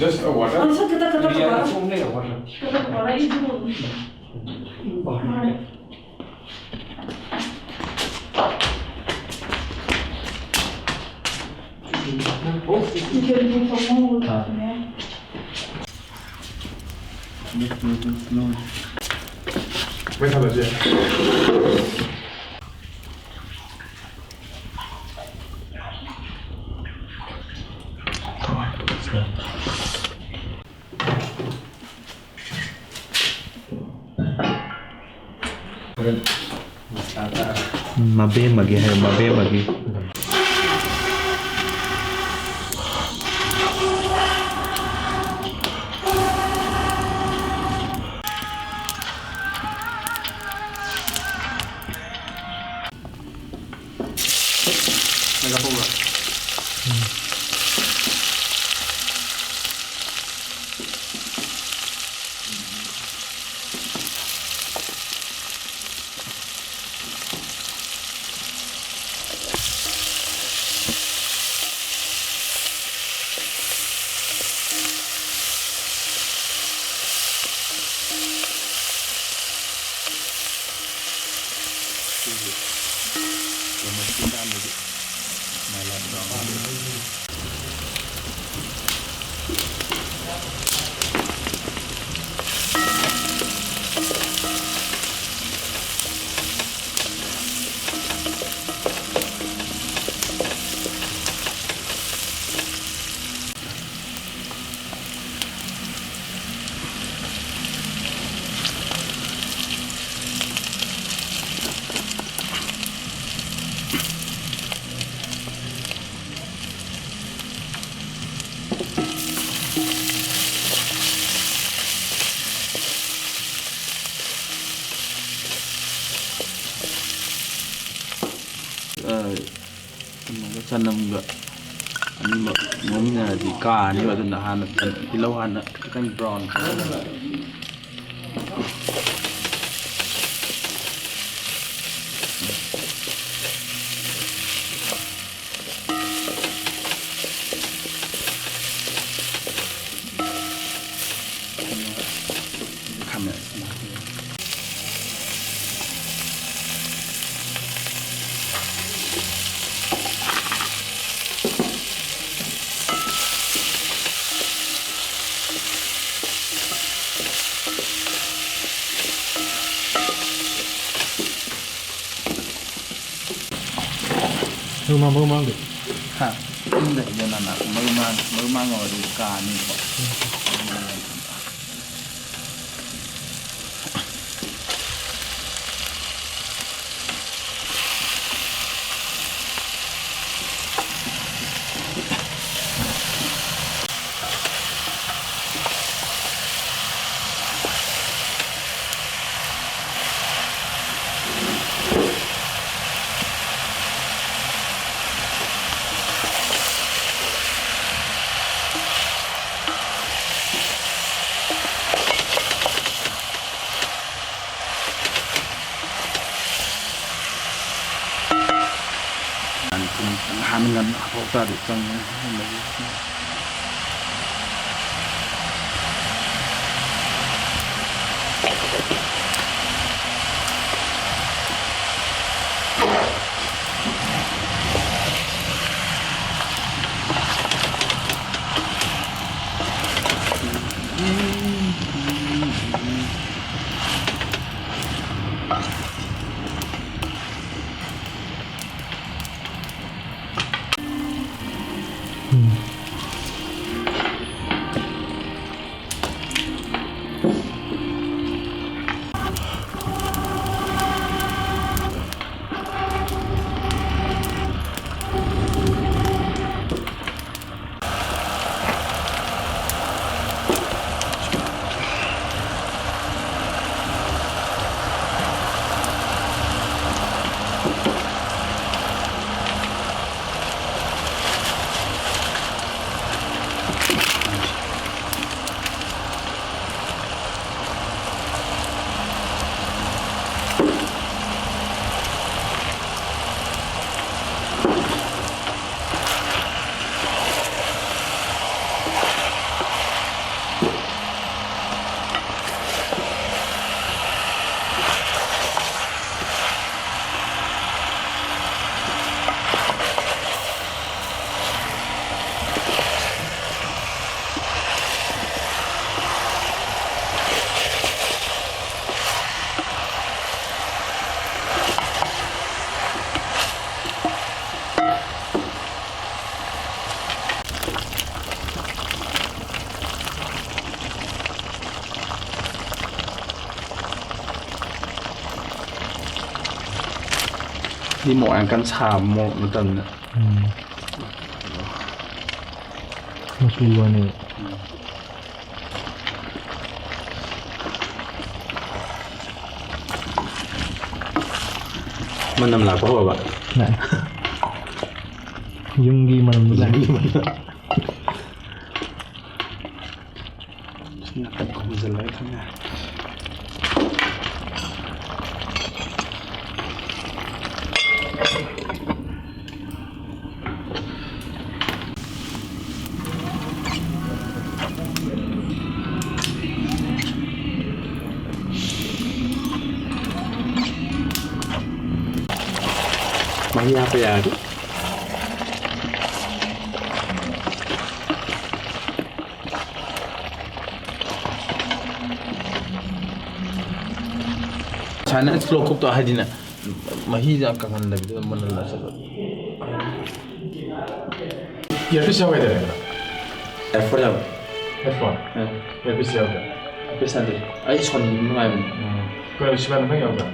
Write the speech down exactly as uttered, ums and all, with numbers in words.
Just a water. हाँ, sir, खत्म, खत्म, खत्म। Some नहीं है water. खत्म, खत्म, ये जो बैठा बच्चे। ꯎꯝ, ꯃꯕꯦꯝꯃꯒꯤ ꯍꯥꯏꯌꯣ, ꯃꯕꯦꯝꯃꯒꯤ꯫ ꯑ, ꯀꯩꯅꯣꯒ ꯆꯅꯝꯒ ꯑꯅꯤꯃꯛ ꯉꯧꯃꯤꯟꯅꯔꯗꯤ ꯀꯥꯔꯅꯤꯕ꯫ ꯑꯗꯨꯅ ꯍꯥꯟꯅ ꯇꯤꯜꯍꯧ ꯍꯥꯟꯅ ꯈꯤꯇꯪ brown ꯇꯧꯔꯒ꯫ ꯃꯔꯨ ꯃꯔꯥꯡ, ꯃꯔꯨ ꯃꯔꯥꯡꯗꯤ? ꯍꯥ? ꯏꯪꯗꯕꯤꯗ ꯅꯥꯟꯅ ꯃꯔꯨ ꯃꯔꯥꯡ, ꯃꯔꯨ ꯃꯔꯥꯡ ꯉꯧꯔꯗꯤ ꯀꯥꯅꯤꯕꯀꯣ꯫ ꯍꯥꯟꯅ ꯉꯟꯅ ꯍꯧꯇꯥꯔꯗꯤ ꯆꯪꯉꯦ꯫ ꯗꯤ ꯃꯣꯔꯣꯛ ꯌꯥꯝ ꯀꯟꯅ ꯁꯥꯕ ꯃꯣꯔꯣꯛ ꯅꯠꯇꯕꯅꯤꯅ꯫ ꯎꯝ꯫ ꯃꯆꯨꯒꯤ ꯋꯥꯅꯦꯕ꯫ ꯃꯅꯝ ꯂꯥꯛꯄ ꯍꯧꯔꯕ? ꯂꯥꯛꯑꯦ꯫ ꯌꯨꯝꯒꯤ ꯃꯅꯝꯗꯣ ꯂꯥꯛꯑꯦ꯫ ꯌꯨꯝꯒꯤ ꯃꯅꯝ꯫ ꯁꯤ ꯅꯥꯀꯟ ꯈꯨꯝꯖꯤꯜꯂꯒ ꯊꯝ ꯌꯥꯔꯦ꯫ ꯃꯍꯤ ꯍꯥꯞꯄ ꯌꯥꯔꯅꯤ꯫ ꯁꯨꯃꯥꯏꯅ slow cookꯇꯣ ꯍꯥꯏꯗꯤꯅꯦ, ꯃꯍꯤꯁꯦ ꯌꯥꯝ ꯀꯪꯍꯟꯗꯕꯤꯗ ꯑꯗꯨꯝ ꯃꯨꯟꯍꯜꯂꯁꯦꯕ꯫ Earpiece ꯌꯥꯎꯔꯣꯏꯗꯕꯅꯦ꯫ Headphone ꯌꯥꯎꯋꯦ꯫ Headphone? ꯎꯝ꯫ Earpiece ꯌꯥꯎꯗꯦ꯫ Earpiece ꯅꯠꯇꯦ꯫ ꯑꯩ Sony ꯅꯨꯡꯉꯥꯏꯕꯅꯦ꯫ ꯎꯝ꯫ ꯀꯩꯅꯣ, speaker ꯑꯃ ꯌꯥꯎꯗ꯭ꯔꯥ?